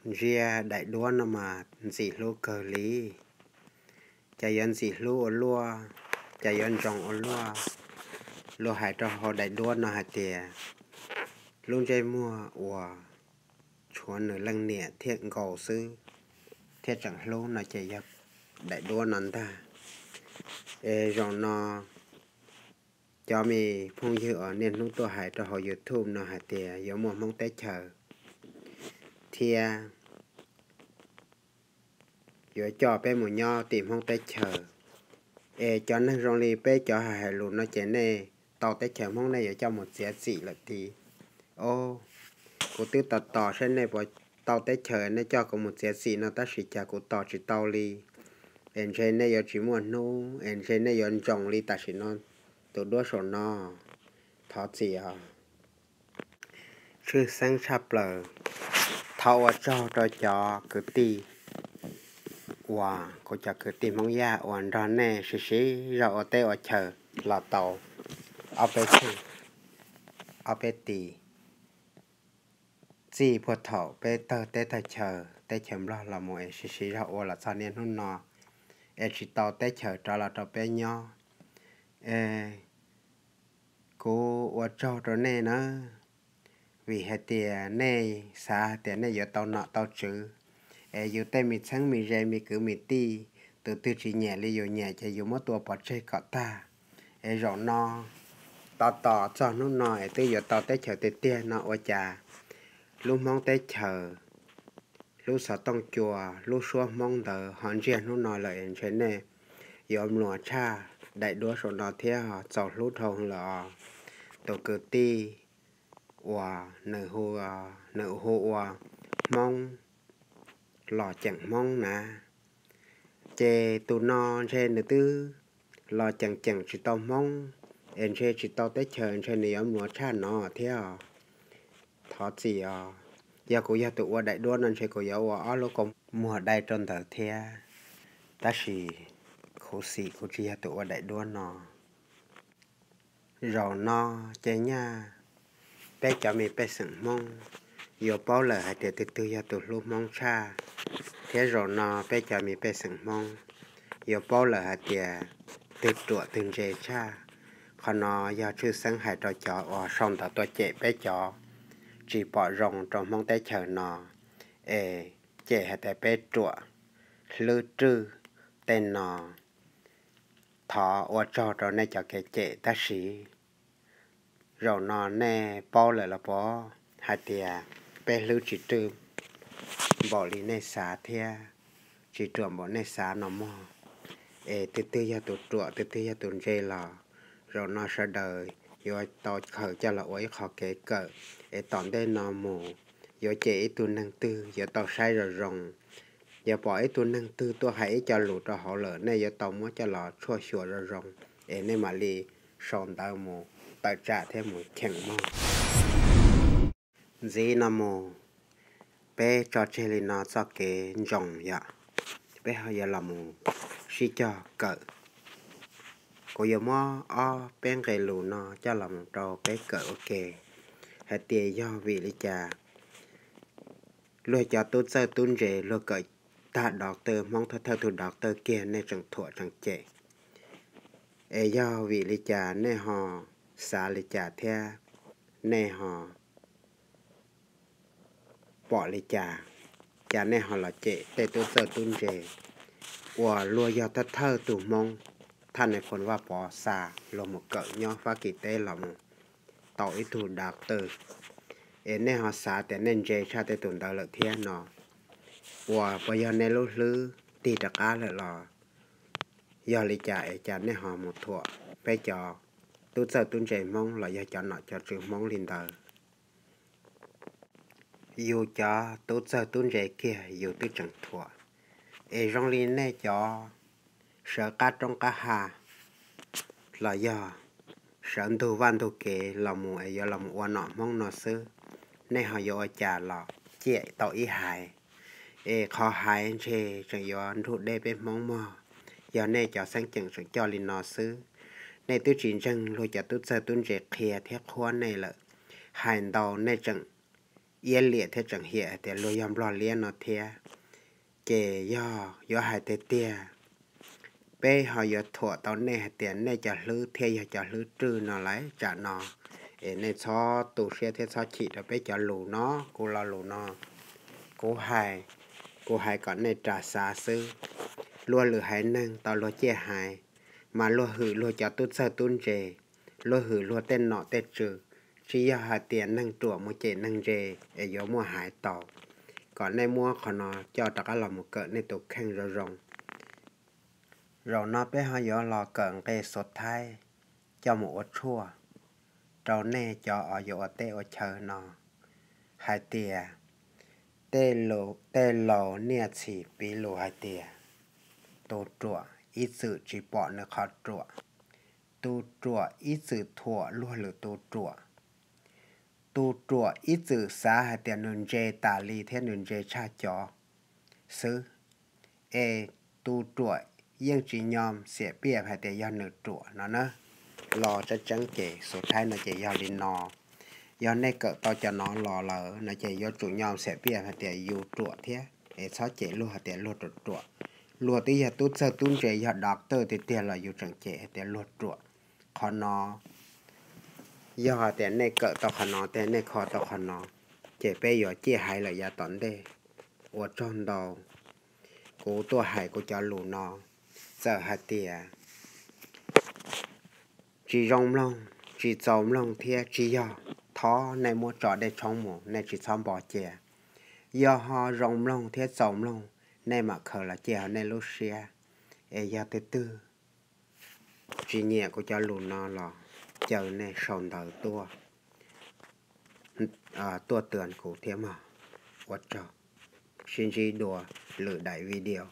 Ntsia daim duab no mas ntxim hlub kawg li. Cas yuav ntxim hlub ua luaj, cas yuav ntsoos ua luaj. Luag hais rau hauv daim duab no hais tias lub ntsej muag uas tshuav nws leej niam thiaj nkaus xwb, thiaj tseem hlub no ces yog daim duab no ntag. Es zaum no cov me phooj ywg uas niaj hnub tuaj hais rau hauv YouTube no hais tias yuav muaj Hmoob teb chaws thiab yuav coj peb mus nyob tim Hmoob teb chaws. Es cov neeg zoo li peb cov hais lus no ces nej tau teb chaws Hmoob nej yuav coj mus txiav txim lawm tiag. Os, kuv twb tos tos saib nej puas tau teb chaws nej coj kuv mus txiav txim no tab sis cas kuv tos tsis tau li. Es ntshe nej yuav tsis muaj hnub, es ntshe nej yuav ntsoos li tam sim no tus duab saum no. Thov txim os. Tshwj xeeb tshaj plaws, thov ua tsaug rau cov kwv tij uas kuv cov kwv tij Hmoob Yaj uas nrog nej sib sib zog ua teb ua chaw los tau ob peb xyoos, ob peb tis, txij puag thaum peb tawg teb tawg chaw, teb chaws Nplog los mus es sib sib zog ua los txog niaj hnub no es tsis tau teb chaws rov los rau peb nyob. Es kuv ua tsaug rau nej na, vim hais tias nej xav hais tias nej yuav tau nom tau tswv, es yus tej me txheeb me ze me kwv me tij, tus twg tsis nyiam li yus nyiam ces yus muab tua pov tseg kom tag. Es zaum no tos tos txog hnub no es twb yuav tau teb chaws tiag tiag no ua cas lub Hmoob teb chaws, lub xov tooj cua, lub suab Hmoob ntawd ho ntsiag hnub no lawm es ntshe nej yuav mluas tshaj daim duab saum no thiab txaus hlub dhau lawm os. Tus kwv tij uas nws hu ua Hmoob los ceem Hmoob na, ces tus no ntshe nws twb los ceem ceem tsis tau Hmoob, es ntshe tsis tau teb chaws ntshe nws yuav mluas tshaj no thiab os. Thov txim os, yog kuv yog tus ua daim duab no ntshe kuv yuav ua ob lub kaus muag dai rau ntawd thiab, tab sis khuv xim kuv tsis yog tus ua daim duab no. Zaum no ces nyaj peb cov me pej xeem Hmoob yuav paub lawm hais tias tus twg yog tus hlub Hmoob tshaj, thiab zaum no peb cov me pej xeem Hmoob yuav paub lawm hais tias twg ruam twg ntse tshaj. Qhov no yog tshwj xeeb hais rau cov uas sau ntawv tuaj cem peb cov tsis pom zoo rau Hmoob teb chaws no, es cem hais tias peb ruam hlwb rwj tej no. Thov ua tsaug rau nej cov kev cem tab sis zaum no nej paub lawm los puas hais tias peb hlwb tsis rwj npaum li nej xav thiab tsis ruam npaum nej xav no mog. Es twg twg yog tus ruam twg twg yog tus ntse los zaum no sawv daws yuav tau khaws coj los ua ib qho kev kawm, es tom ntej no mus yuav cem ib tug neeg twg yuav tau saib zoo zoo. Yog pom ib tug neeg twg tuaj hais ib co lus rau hauv lawm nej yuav tau muab coj los tshuaj xyuas zoo zoo, es nej mam li sau ntawv mus tawm tsam thiab mus cheem mog. Ntxiv no mus, peb tso tseg li no txoj kev ntsoos yom, peb ho yuav los mus sib cog kawm. Kuv yuav muab ob peb nqe lus no coj los mus rau peb kawm ua ke, hais tias yog vim li cas luag cov tub txawj tub ntse luag kawm tag doctor, Hmoob thawj thawj tug doctor kiag nej tseem thuam tseem cem. Es yog vim li cas nej ho xav li cas thiab nej ho pom li cas, cas nej ho los cem tej tub txawj tub ntse uas luag yog thawj thawj tug Hmoob, thaj Nais Phoo Vaj Pov xa luag mus kawm nyob Fab Kis teb los mus tau ib tug doctor, es nej ho xav tias nej ntse tshaj tej tus ntawd lawm thiab no, uas puas yog nej lub hlwb tig rov qab lawm los yog li cas es cas nej ho mus thuam peb cov tub txawj tub ntse Hmoob los yog cov nom cov tswv Hmoob li ntawd? Yus cov tub txawj tub ntse kiag yus twb tseem thuam, es zoo li nej cov sawv qab roob qab ha los yog sawv ntug vaj ntug kev los mus es yuav los mus ua nom Hmoob no xwb, nej ho yuav ua cas los ciam tau ib haiv? Es qhov haiv ntshe tseem yuav nrug deb peb Hmoob mog, yog nej cov xeeb ceem tseem coj li no xwb. Nej twb tsis ntseeg luag cov tub txawj tub ntse qhia thiab qhuab nej lawm, hais ntau nej tseem iab liam thiab tseem hiam hais tias luag yog nplog liab no thiab. Ces yog yuav hais tiag tiag, peb ho yuav thuam tau nej hais tias nej cov hlwb thiaj yog cov hlwb rwj no lawm tsam no. Es nej txhob tu siab thiab txhob chim rau peb cov lus no, kuv lo lus no kuv hais, kuv hais kom nej ras xav xwb. Luag lwm haiv neeg tau luag ciaj haiv, mas luag hwm luag cov tub txawg tub ntse, luag hwm luag tej nom tej tswv, tsis yog hais tias neeg ruam mus cem neeg ntse es yuav muaj haiv tau. Kom nej muab qhov no coj rov qab los mus kawm nej tus kheej zoo zoo. Zaum no peb ho yuav los kawm nqe xuav thaib coj mus ua tshuaj rau nej cov uas yuav ua teb ua chaw no hais tias, tej laus niaj txhis piv lus hais tias, tus ruam ib txwm tsis pom nws qhov ruam, tus ruam ib txwm thuam luag lwm tus ruam, tus ruam ib txwm xav hais tias nws ntse tas li thiab nws ntse tshaj cov xwb, es tus ruam yeej tsis nyom xiam piam hais tias yog nws ruam no na. Los tseeb tseeb ces xuav thaib no ces yog li no. Yog nej kawm tau cov no los lawm no ces yuav tsum nyom xiam piam hais tias yus ruam thiab, es txhob cem luag hais tias luag ruam ruam. Luag twb yog tub txawg tub ntse, yog doctor tiag tiag los yus tseem cem hais tias luag ruam. Qhov no, yog hais tias nej kawm tau qhov no thiab nej kho tau qhov no, ces peb yuav ciaj haiv lawm yav tom ntej. Ua tsaug ntau, kuv tuaj hais kuv cov lus no, txawm hais tias tsis zoo mloog, tsis txaus mloog thiab tsis yog, thov nej muab tso dej tshoob mus, nej tsis txhob npo cia. Yog ho zoo mloog thiab txaus mloog, nej mam khaws los ciaj hauv nej lub siab. Es yog tus twg tsis nyiam kuv cov lus no los caw nej sau ntawv tuaj, tuaj tuas kuv thiab mog. Ua tsaug, sib ntsib dua lwm daim video.